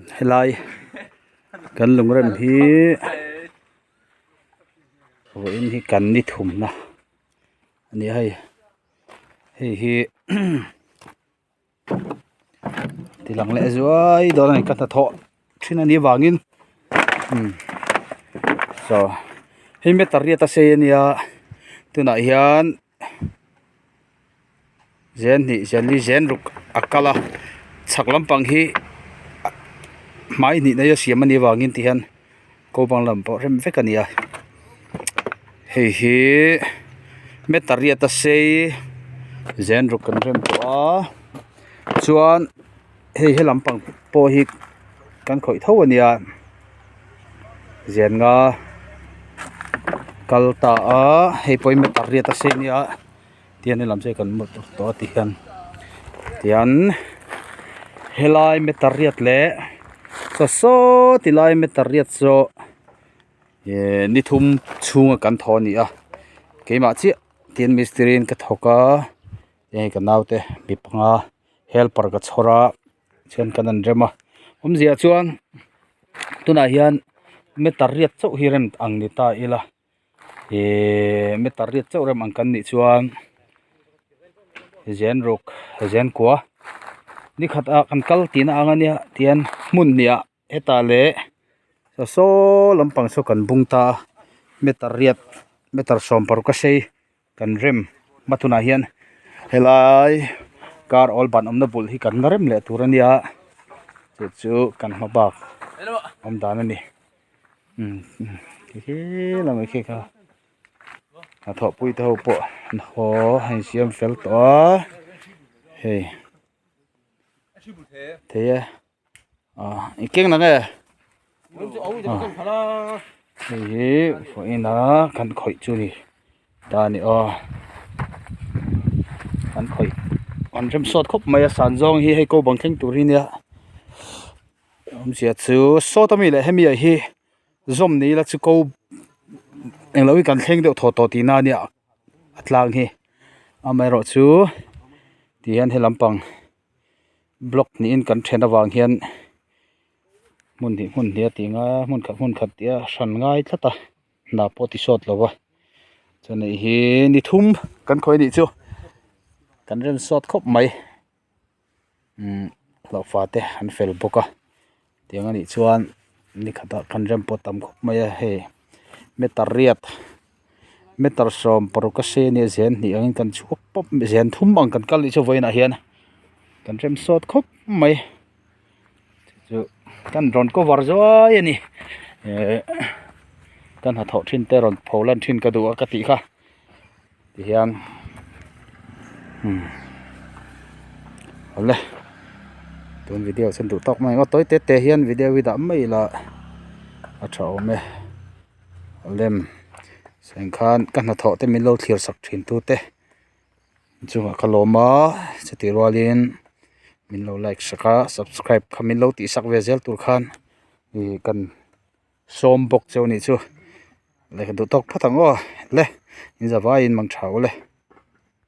Helai kan lungrem hi vawiin hi kan ni thumna a ni a hei hei hi ti lang leh zuai dawn a ni ka hnathawh thin a nih avangin umm saw hei meter riat a sei a nia tunah hian. Zen hnih zen li zen ruk a kal a chhak lampang hi hmai hnih na hi a siam anih avangin ti hian ko bang lam pawh rem vek a ni a hei hi meter riat a sei zen ruk kan rem tawh a chuan hei he lampang pawh hi kan khawih tho a nia zen nga kal ta a hei pawh hi meter riat a sei a nia tihian helam chu hei kan hmu tawh a tihian tihian helai meter riat leh saw saw ti lai meter riat saw ihh ni thum chhunga kan thaw a ni a keimah chiah tin mistiri in ka thawk a hei ka naute mi panga helper ka chhawr a chuan kan an rem a awmzia chuan tunah hian meter riat chauh hi rem ang ni ta ila ihh meter riat chauh rem ang kan nih chuan zen ruk zen kua ni khat ah kan kal tihna ang ania tihian hmun hnih ah hetah leh saw saw lampang saw kan bung ta a meter riat meter sawm paruk a sei. Kan rem hma tunah hian helai car awl ban awmna bul hi kan la rem leh tur a nia chu chu kan hma bak awm dan a ni ti he lamah khi kha hnathawh pui te ho pawh an haw a insiam fel tawh a hei thei e. Ih keng na nge hei hi vawiin a kan khawih chu ni ta a ni aw kan khawih an rem sawt khawp mai a san zawng hi hei ko bang thleng tur hi nia awmzia chu sawt ami leh hemi ah hi zawm ni ila chu ko englo hi kan thleng deuh thaw tawh tihna a nia a tlang hi amaherawhchu tihian he lampang. Block niin kan then avang hian hmun hnih hmun hnih a tih ngai a hmun khat hmun khat tih a hran ngai tlat a hna pawh a ti sawt lo va chuan hei hi ni thum kan khawi anih chu kan rem sawt khawp mai umm hlauhfa te an fel bawk a tiang anih chuan ni khatah kan rem pawh a tam khawp mai a hei meter riat meter 60 a sei ania zen hnih angin kan chhuak pawp zen thum ang kan kal nih chu vawiinah hian kan rem sawt khawp mai chu chu kan rawn cover zuai a ni eh kan hnathawh thin te rawn pho lan thin ka duh a ka tih kha tihian umm awle tun video chuan duh tawk mai ang aw tawi te te hian video hi dah mai ila a tha awm e lem seng khan ka hnathawh te min lo thlir sak thin tu te chungah ka lawm a chutih rualin min lo like sak a subscribe kha min lo tih sak ve zel tur khan ih kan sawm bawk cheu a nih chu lehkha duh tawk phawt ang aw le in zavaiin mang tha ule.